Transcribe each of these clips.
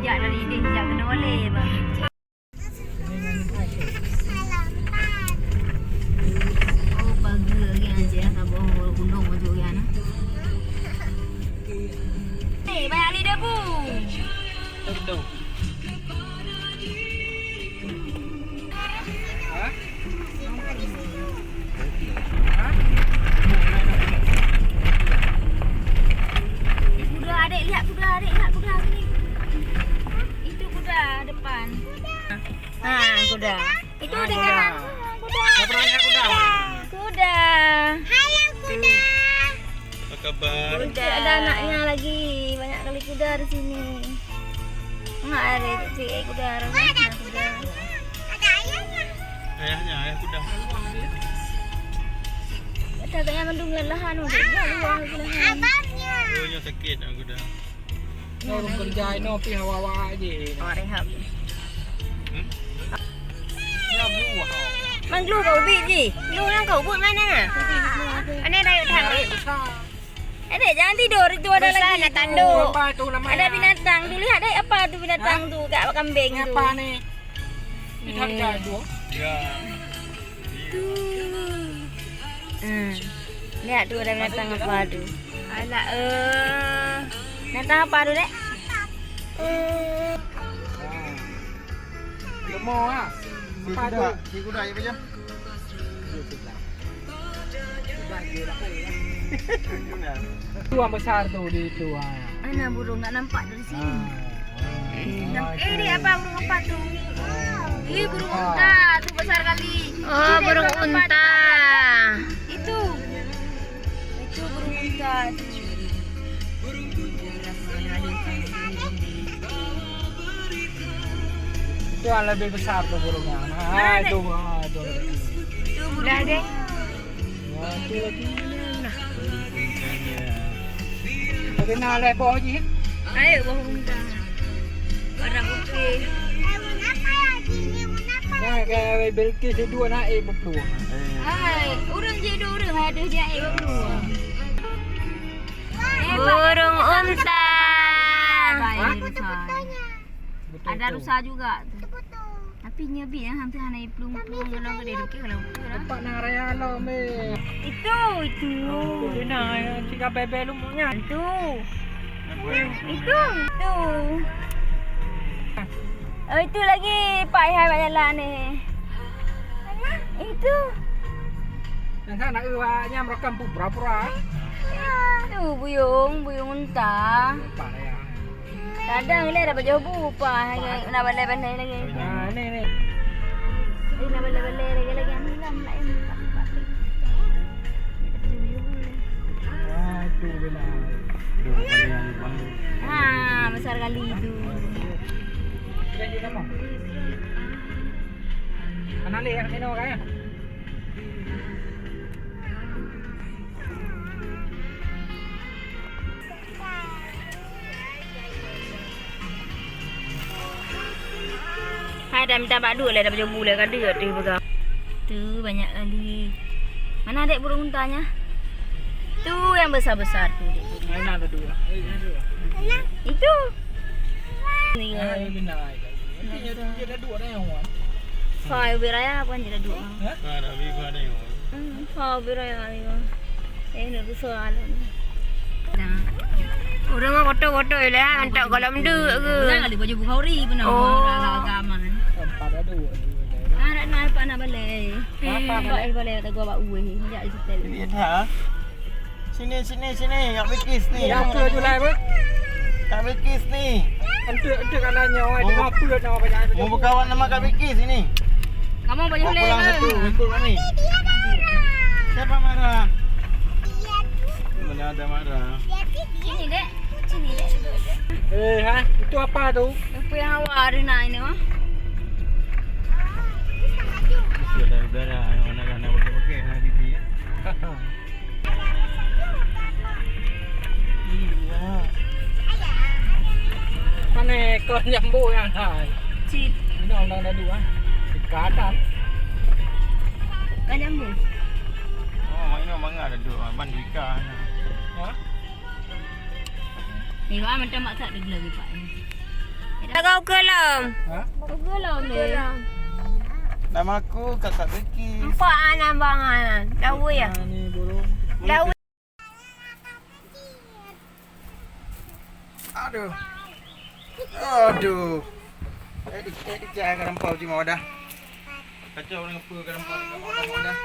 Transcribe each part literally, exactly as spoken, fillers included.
Jak dari deh, jak kena oleh, bang. Oh, pagi lagi aja ya, sabar gunung maju ya, nah. Eh, banyak ni debu. Betul. Kuda, adik, lihat kuda, adik, lihat kuda sini. Itu kuda depan. Ha, kuda. Itu di kanan. Kuda. Kuda. Hai, kuda. Apa kabar? Ada anaknya lagi. Banyak kali kuda di sini. Mak ada cik kuda. Ada kuda. Ada ayahnya. Ayahnya, ayah kuda. Kata ayah mandum lelahan, udah. Abangnya. Oh, yang sakit, yang kuda. Nyoe ureueng keureuja inoe pih hawa-hawa jih. Awak rehab. Hmm? Nyoe buah. Man glue kau ubit jih. Glue nyang kau buet mana? Aneh dah, dah. Adik, jangan tidur. Itu ada lagi. Ada binatang tu. Lihat, dek, apa tu binatang tu? Kat kambing tu. Apa ni? Ini harga dua. Ya. Tu. Hmm. Lihat tu ada binatang apa tu. Alah, eh. Binatang apa tu, dek? Lemo ah. Apa tu? Kuda, kuda, ya, macam? Tu yang besar tu di tu, ha. Mana burung tak nampak dari sini? Ah, ah. Eh, dia apa burung apa tu? Ih, burung unta tu besar kali. Oh, burung unta. Itu. Itu burung unta tu. Itu yang lebih besar tu burungnya. Ha, itu, ha, itu. Itu burung. Dah deh. Wah, tu lagi. Tapi nak leh boh jih. Ayo, boh unta. Warna putih. Nah, kayak Bilqis dua nak, eh, berdua. Hai, urang je dua urang, ada je, eh, berdua. Burung unta. Hah? Ada rusa juga tu. Tapi nyebi ya, hampir hana iplueng-plueng, kalau gede dikit, kalau betul lah. Tempat nang raya lom, eh. Itu, itu. Oh, tu nah, tiga bebe lumuknya. Itu. Itu, itu. Oh, itu lagi, Pak, hai, Pak jalan ni. Itu. Yang sana, eh, awaknya merekam pura-pura. Tu, buyung, buyung unta. Pak raya. Kadang ni ada baju bu, pa, nak balai-balai lagi. Ah, ni, ni. Ni nak balai-balai lagi, lagi. Ni lah, ni lah, ni. Ah, tu dia lah. Ha, besar kali tu. Mana leh yang kena kan? Hai, dah minta bak duek leh, dah baju bu leh, ka duek tu pegang. Tu banyak kali. Mana dek burung untanya? Tu yang besar-besar tu, dek. Mana ada dua? Itu. Ni. Ah, yang benar. Dia, dia dah dua dah yang wan. Fai ubit raya bukan je dah dua. Hah? Ah, dah bagi fai dah yang wan. Hmm, fai ubit raya ni. Eh, nak rusuh alam. Nah. Urang kotor-kotor je lah, antak kolam dek ke. Jangan ada baju Bukhari pun nak. Oh. Orang agama. Empat ada dua. Ah, nak, nak, nak balai. Apa balai? Balai tak gua bak uwe. Ni jak di setel. Ini dah. Sini, sini, sini, Kak Bilqis ni. Ya, apa tu lah, apa? Kak Bilqis ni. Entuk, entuk kalau nyawa, mau tengok bu-, apa nak apa. Mau berkawan sama Kak Bilqis ini. Kamu banyak boleh pulang lah. Satu, ikut kami. Siapa marah? Mana ada marah? Sini, dek. Sini, dek. Eh, ha? Itu apa tu? Apa yang awak ada nak ini, mah? Sudah udara, anak-anak nak pakai-pakai, ha, bibi, ya. Mana ekor jambu yang hai? Cit. Ini orang dadu ah. Ikan. Ikan jambu. Oh, mak ini mangat dadu ah, ban ikan. Ha? Ni wah macam mak tak ada lagi pak. Tahu ke lom? Ha? Ke lom ni. Nama aku Kakak Beki. Empat anak bang anak. Tahu ya? Ini burung. Tahu. Aduh. Aduh. Eh, di, eh, di, jangan rempau cuma wadah. Kacau orang apa, orang rempau cuma wadah, wadah.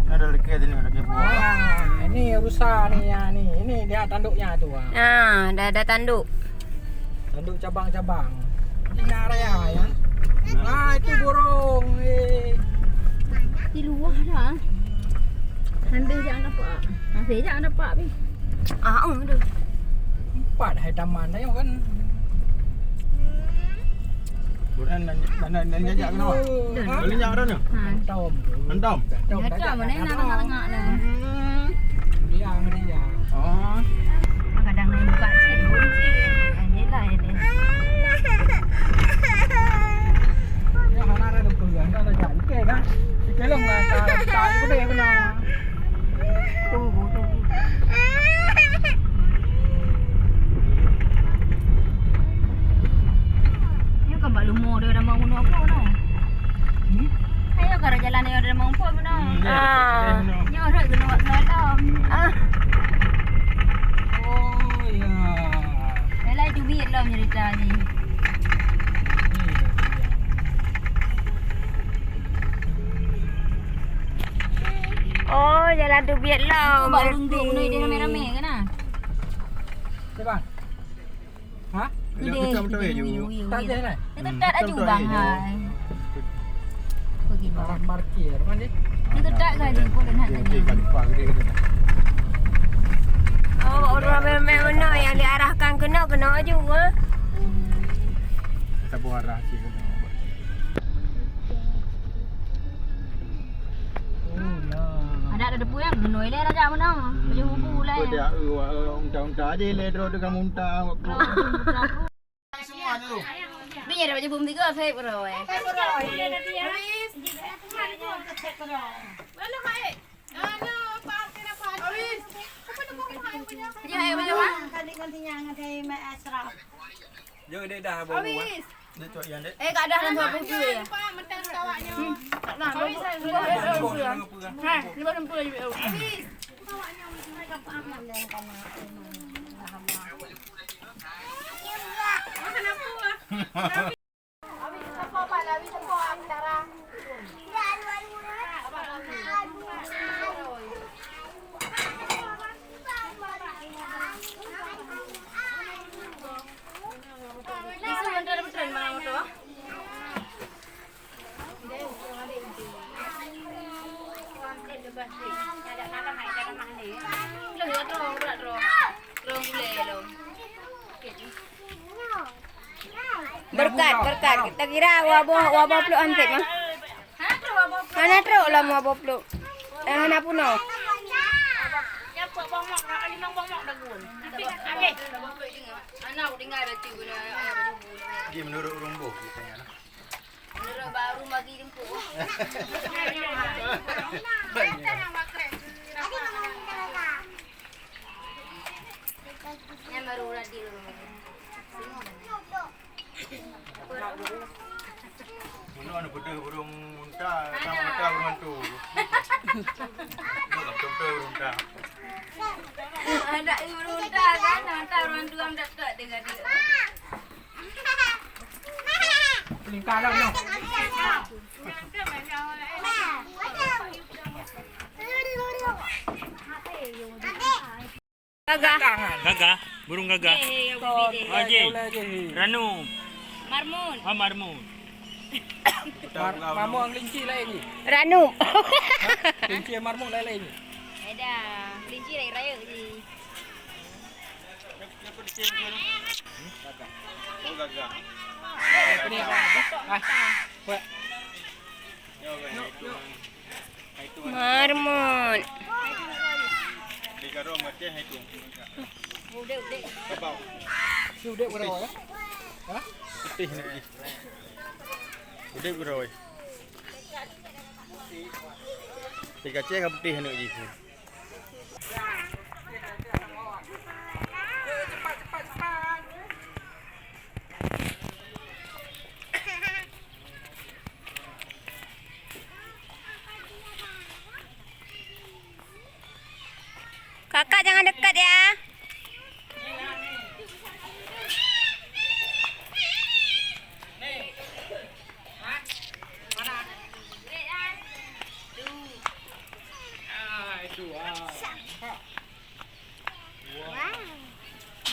Ada lagi sini, ada lagi. Wah, ini rusa ni, ya, ni. Ini dia tanduknya tu, ah. Ah, dah ada tanduk. Tanduk cabang-cabang. Cina raya, ya. Nah. Ah, itu burung. Eh. Di luar dah. Sambil jangan nampak. Sambil jangan nampak, Bi. Ah, oh, aduh. Empat hai taman dah, kan. Bukan nan, nan, nan, nan jajak kena. Dah. Boleh nyak dah ni? Ha. Hantom. Hantom? Hantom. Hantom, mana nak tengah-tengah ni? Hmm. Dia, dia. Oh. Kadang main buka cik, pun cik. Ni lah ini. Ya, hana ada tu, hana ada jadi. Okey kan? Okey lah, nak tak, tak, tak, tak, tak. Tunggu, tunggu. Nyoe kan bak leumo dia dah mau bunuh aku noh. Hmm? Ayo, ka jalan ayo dah mau pun noh. Hmm, ya, ah. Nyoe rot kena buat semalam. Ah. Oh, ya. Dah lah, jubit lah cerita ni. Oh, jalan teubiet lom. Bak runduk keunoe deh ramé-ramé kan ah? Siapa? Ha? Gede. Betul, betul, betul, betul. Tak ada lah. Itu tak ada jubang hai. Pergi barang parkir mana? Itu tak gaji pun kena tanya. Oh, orang ramé-ramé yang diarahkan kena, kena aju ha. Kita buat arah sih kena. Adak ada debu yang genoi lé raja mana? Baju hubu lah. Kau dia, eh, unta-unta aja lé, terus dengan unta. Semua tu. Bini ada baju bum tiga, saya peroi. Habis. Mana hai? Mana apa kena apa? Habis. Apa tu kau hai punya? Punya hai mana? Tadi kan sinyal ngadai Mak Ashraf. Jom dek dah bawa. Habis. Dia cok yang dek. Eh, kat dah dalam dua puluh ya? Mentang kawaknya. Hmm. Tak lah. Habis, habis. Ha, lima puluh je. Habis. Makan apa? Berkat, berkat. Kita kira dua boh, dua boh pluk hansip mah. Hana trok lah mua boplok. Eh, hana punoh. Ji menurut ureueng boh, ji tanya lah. Menurut baru bagi jemput. Nyan baru urat di ureueng. Meunoe neupeudeuh ureueng unta, sama unta ureueng hantu. Beutôi-beutôi ureueng unta. Ada ureueng unta kan, unta ureueng hantu am dak-dak deungon dia. Pelingkar lah, noh. Gagah. Gagah, burung gagah. Eh, yang berbeda. Ah, Jin. Ranu. Marmun. Ah, Marmun. Mar-, Marmun ngon kelinci lain ni. Ranu. Ha? Kelinci ngon Marmun lain-lain ni. Beda. Kelinci rayeuk-rayeuk ni. Oh, gagah. Eh, ni. Ah, buat. Marmut. Si udép keudroe, ya? Ha? Putih ni. Udép keudroe. Di Aceh ka putih aneuk jih. Cepat, cepat, cepat. Wah.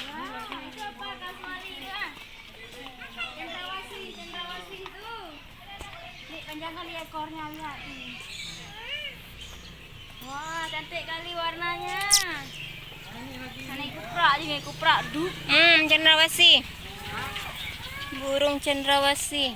Wah, itu apa, Kak Suwali, Kak? Cendrawasih, cendrawasih tu. Ni panjang kali ekornya, lihat ni. Wah, cantik kali warnanya. Hana kuprak je, kuprak dup. Hmm, cendrawasih. Burung cendrawasih.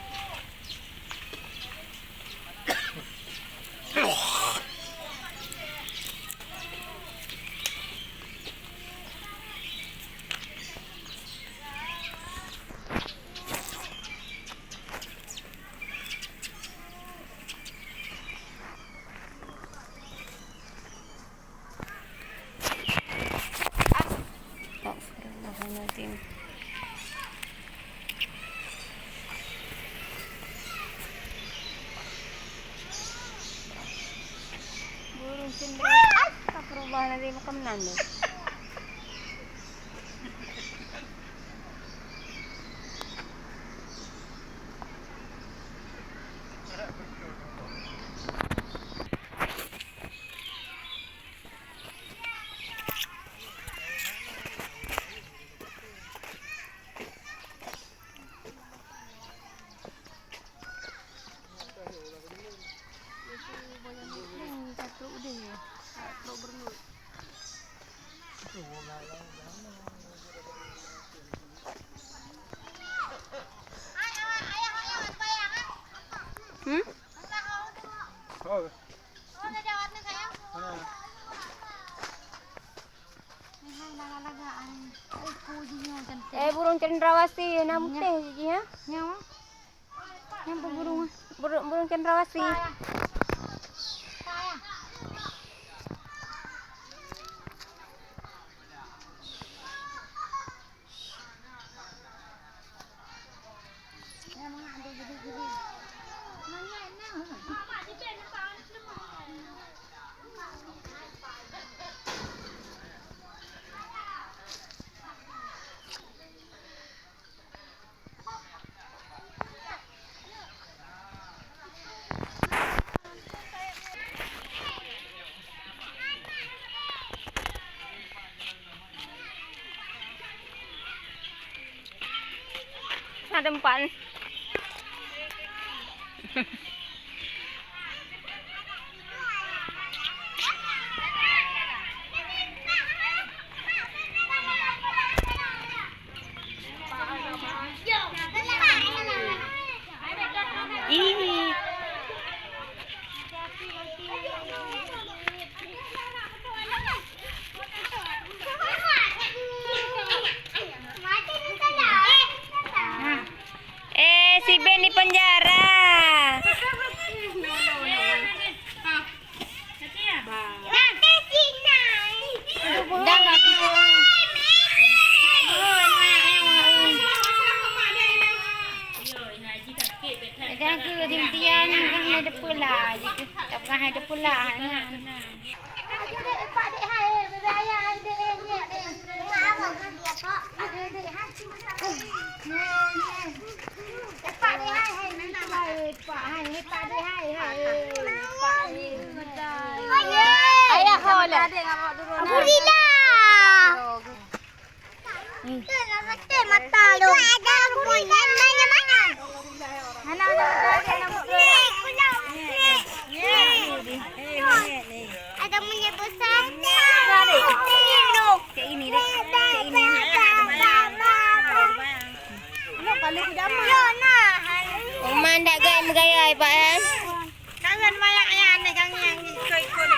Astagfirullahaladzim. Burung cendrawasih. Astagfirullahaladzim, kemnan tu. Hmm? Eh, burung cendrawasih, na mutéh jih, ha? Nyawa. Nyang burung, burung, burung cendrawasih. Ada empat. Ih. Eh, si Ben di penjara. Ayah ho lah. Alhamdulillah. Mata lu. Ada bunyi mana, mana? Mana, mana, mana, mana? Ada bunyi besar. Cek ini, Dek. Cek ini. Uma ndak gai meugaya, Pak, eh? Kangen mayak nyan, kangen ikut-ikut.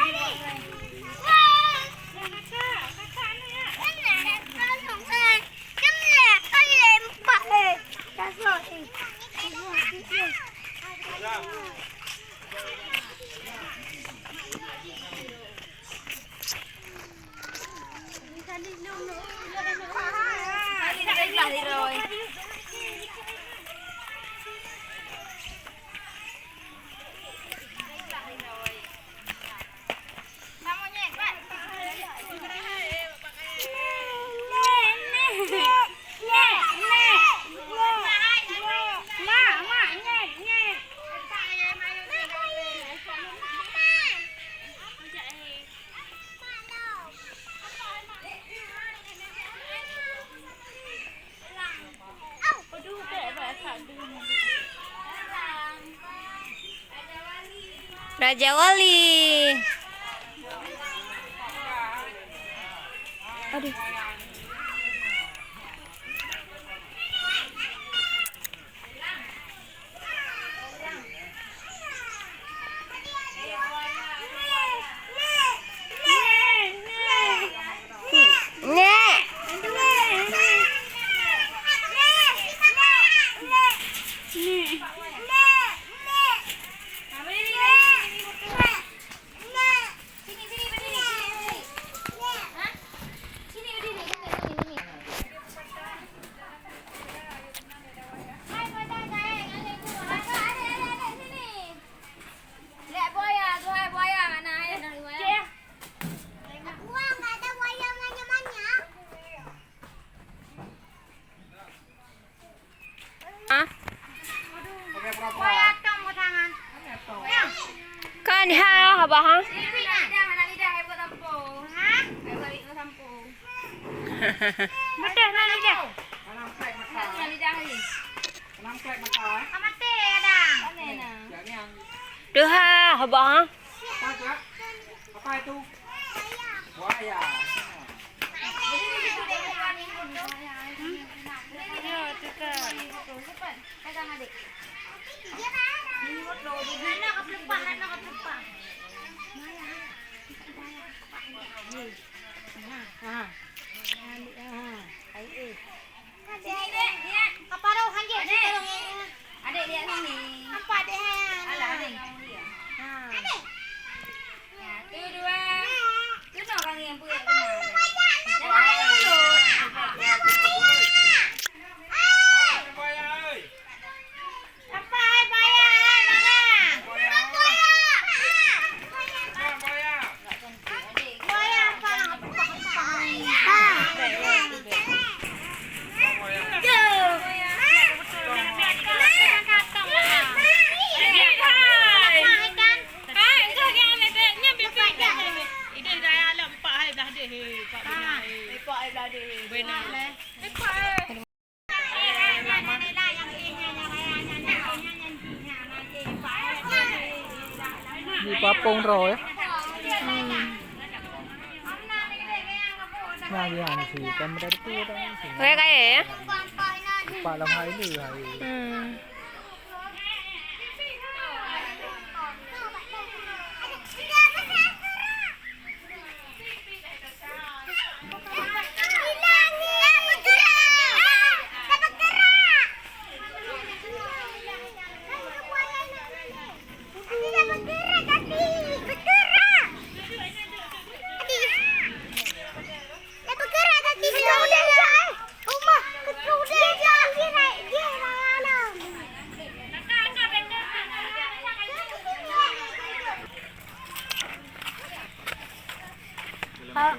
Raja Wali. Aduh. Ah. Kan ha, abah ha? Betul, nah, lidah. Tuha, abah ha? Apa itu? Buaya. Sini, Dek, lihat. Apa roh hanjeuet? Adik. Adik lihat sini. Nampak dek, ha. Alah, adik kamu lihat. Ha. Ya, tu dua. Tu no orang yang buat. Jangan main mulut. Di papong droe, ya. Hmm. Nah, dia ni sih, kan berada tu, kan sih. Oke, kaya, ya. Pak lam hai lu, hai. Hmm. Wah,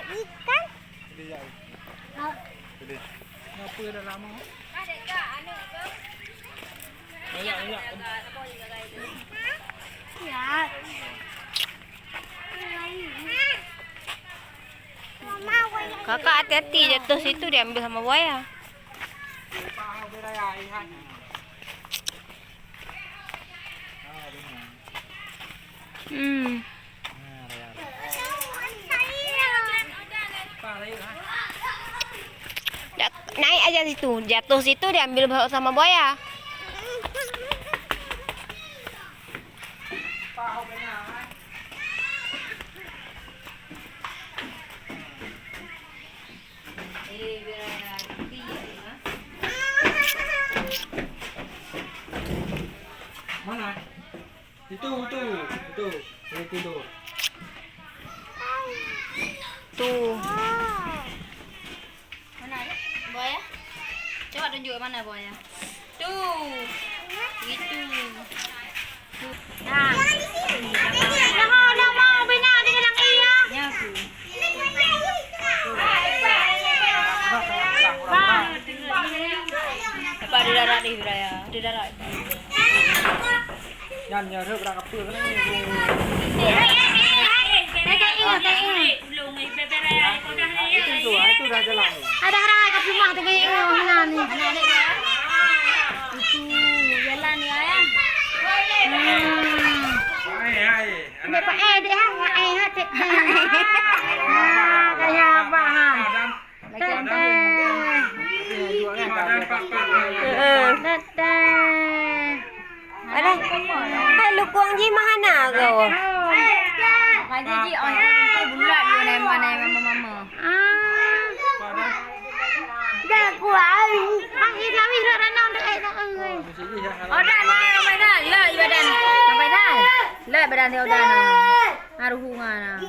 ikan. Kenapa dah lama? Ya. Kakak hati-hati, jatuh situ diambil sama buaya. Hmm. Jat-, naik aja situ, jatuh situ diambil sama buaya. Mana? Itu, itu, itu. Boleh tidur. Tuh. Mana ada buaya? Coba tunjuk mana buaya. Tuh. Itu. Tuh. Nah. Dah mau, dah mau bina dengan yang iya. Ya, aku. Bang. Dapat ada darat ni, Raya. Ada darat. Nyan, nyan, rep rak apa kena ni? Itu, itu, itu dah jalan tu. Ada rai kat rumah tu, kayak, oh, mana ni? Itu, jalan ni, ayah. Pak eh dek ha, eh ha tek. Ha, kaya abah ha. Tek tek. Heeh. Tek tek. Alah, hai lukong jih mah hana ke? Ngaji jih, oh, bulat yue nai ma nai mama-mama. Ah. Dah kuat. Ah, ini kami dah rana dah eh dah eh. Oh, dah, dah, dah, dah. Lah, dah, dah. Lah, dah, dah, dah. Haru hunga na.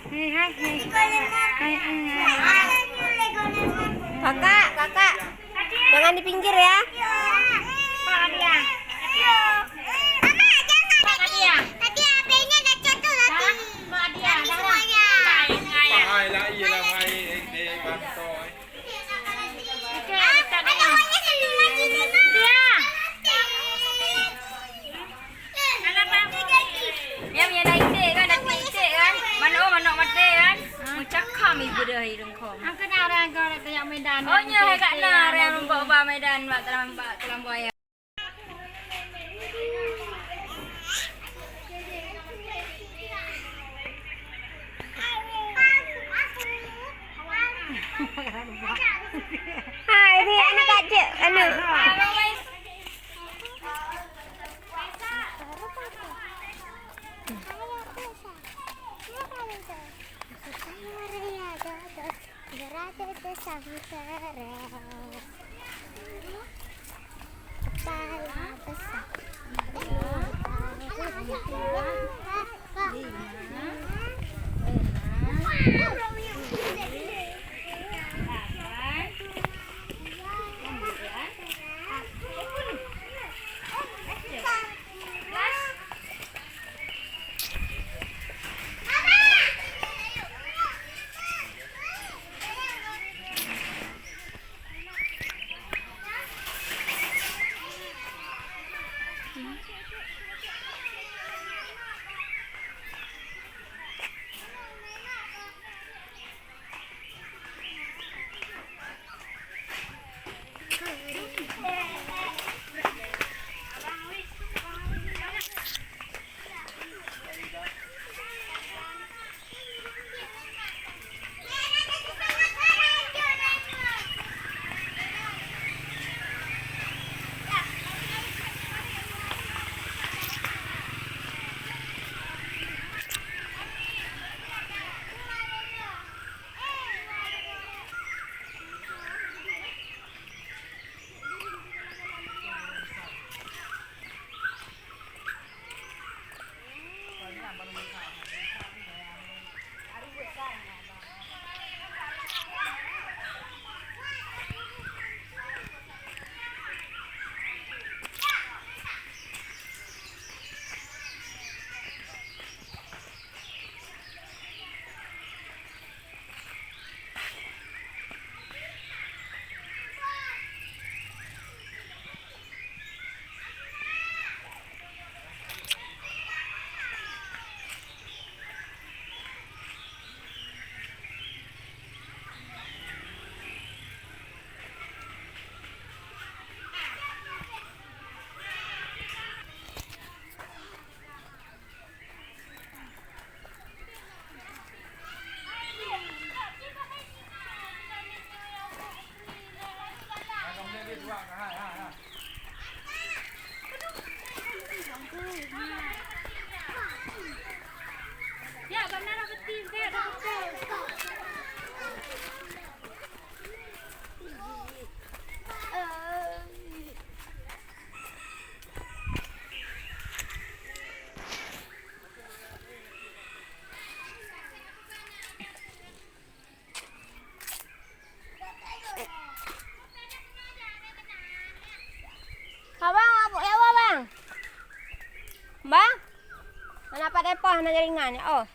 Hai, hai, hai. Hai, hai, hai. Kakak, kakak. Jangan di pinggir ya. Mama, jangan tadi. Tadi H P-nya dah jatuh tadi. Tadi semuanya. Nyang, nyang na iték kan, na iték kan. Manok, manok maté kan. Meucakam ibu dah hidung kong. Angkat na orang kau nak tanya Medan. Oh, nyoe hai kat na orang bak ba Medan, bak telam, bak telam buaya. Hai, ni anak kecil, anak. Kepala besar. Abang, abang, ya Allah, bang. Bang, mana pat depah na jaringan, ya Allah.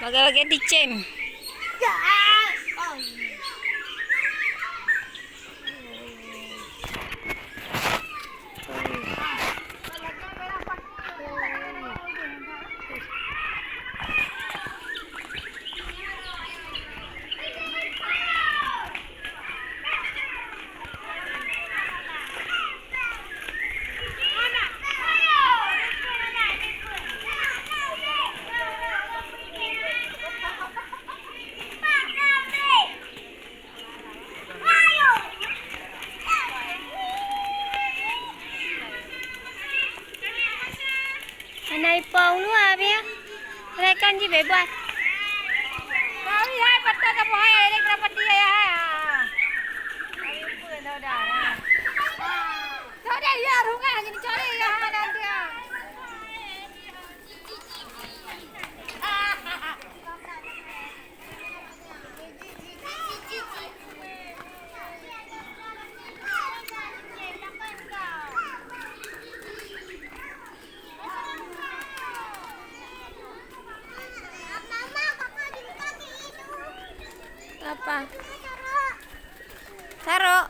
Lagèe-lagèe dicém. Hana ipo uluwa, Bia. Rekan ji bebas. Kami hai patah kamu hai, ada berapa dia ya? Kami pun saudara. Saudara ya, rumah jadi cari ya, ada dia. Apa? Sarok.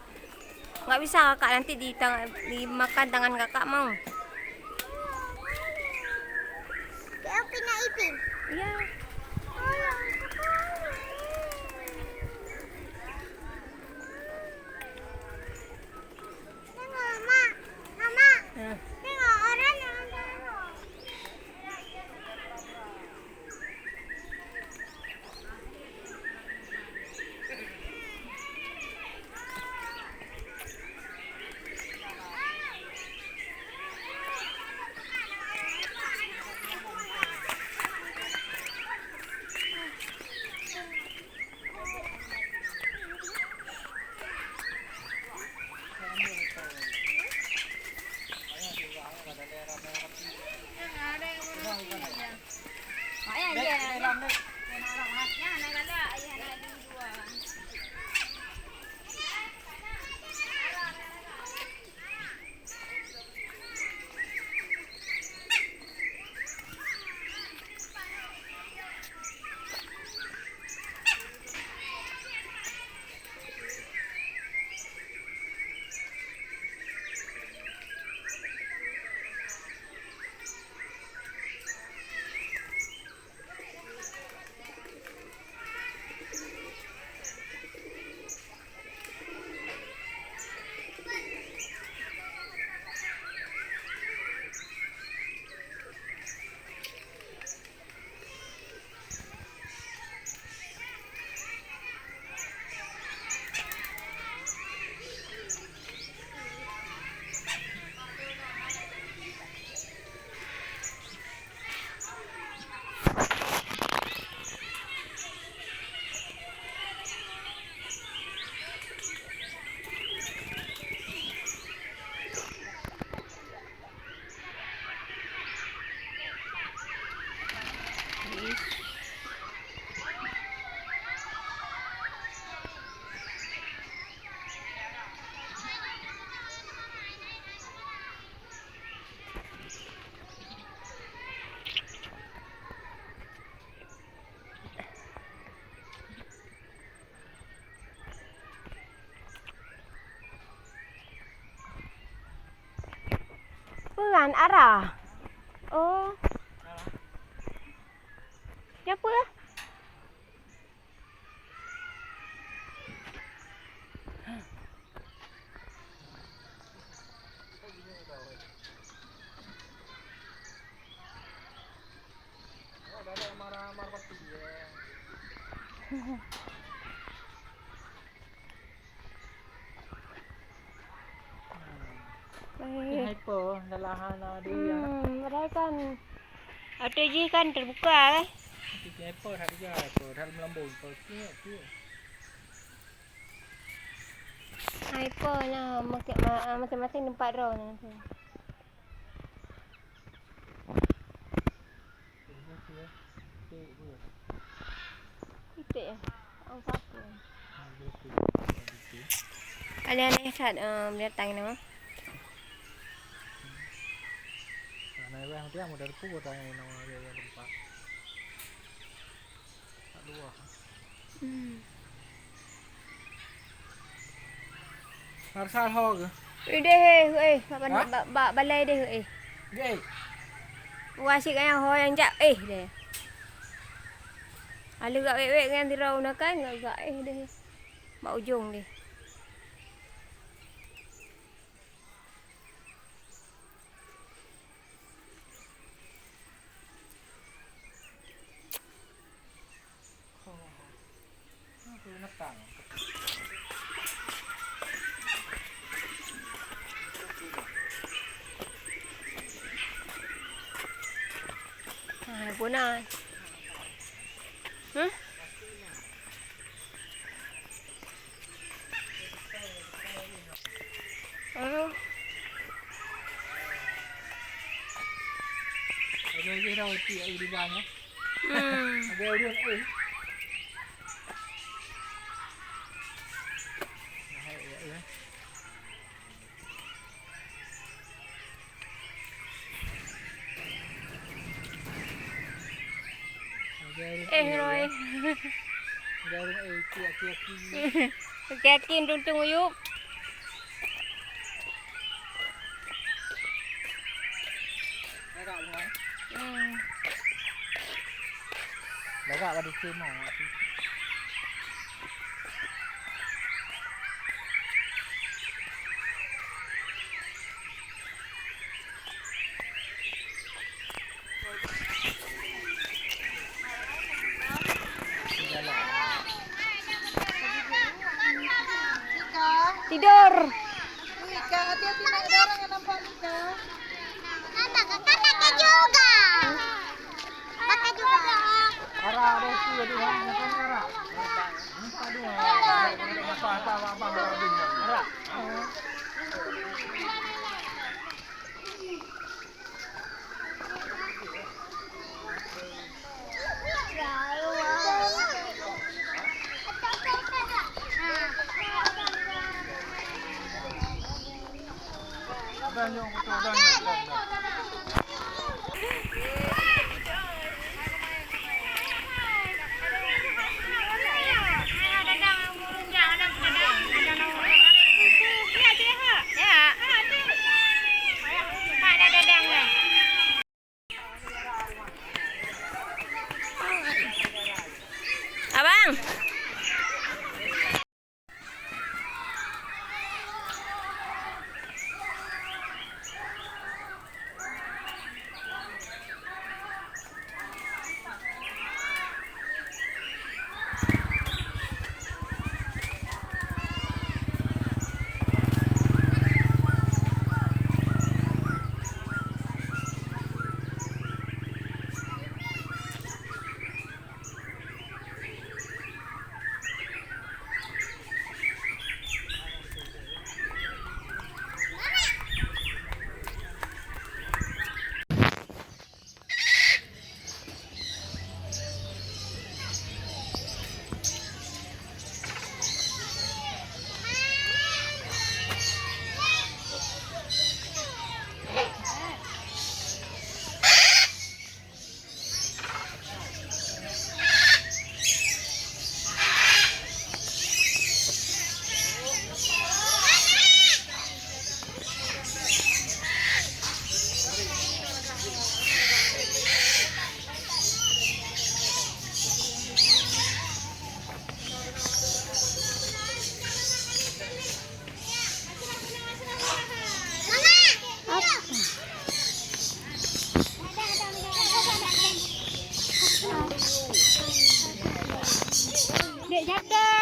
Nggak bisa kakak, nanti di tang-, dimakan tangan kakak mau. Kayak Upin Ipin. Iya. Tengok, Mak. Mama. Eh. Tengok orang yang ada. Peue nyan, arah? Oh. Siapa? Eh. Hai po, dalam hana dia. Hmm, padahal kan ateueh jih kan terbuka, eh. Tapi hai po, hai po, dalam lambung, po, kiek, kiek. Hai po, nah, masing-, ma-, masing-masing tempat droe nah. Iték ya? Ang sapu. Kalian lihat, em, binatang ini, mah. Nah, nah, yang dia model pun ada yang nama dia yang lupa. Hmm. Marshal ho ke? Ideh, eh, eh, bak, hah? Bak, bak balai deh, eh. Deh. Wah, si kaya ho nyang jak, eh, deh. Aleuh gak wek-wek ngan tirau unakan, gak, gak, eh, deh. Bak ujong deh. Ah, guna. Hah? Aduh. Ada lagi dah roti air di bawah, ya. Hmm. Ada urut air. Nah, ya, ya. Eh, Roy. Aki-aki tuntung uyup. Hmm. Lagak ka dicuma. Tidur. Wih, Kak, hati-hati naik darah yang nampak ni, Kak. Kakak juga. Kakak juga. Abang. Dek jatuh.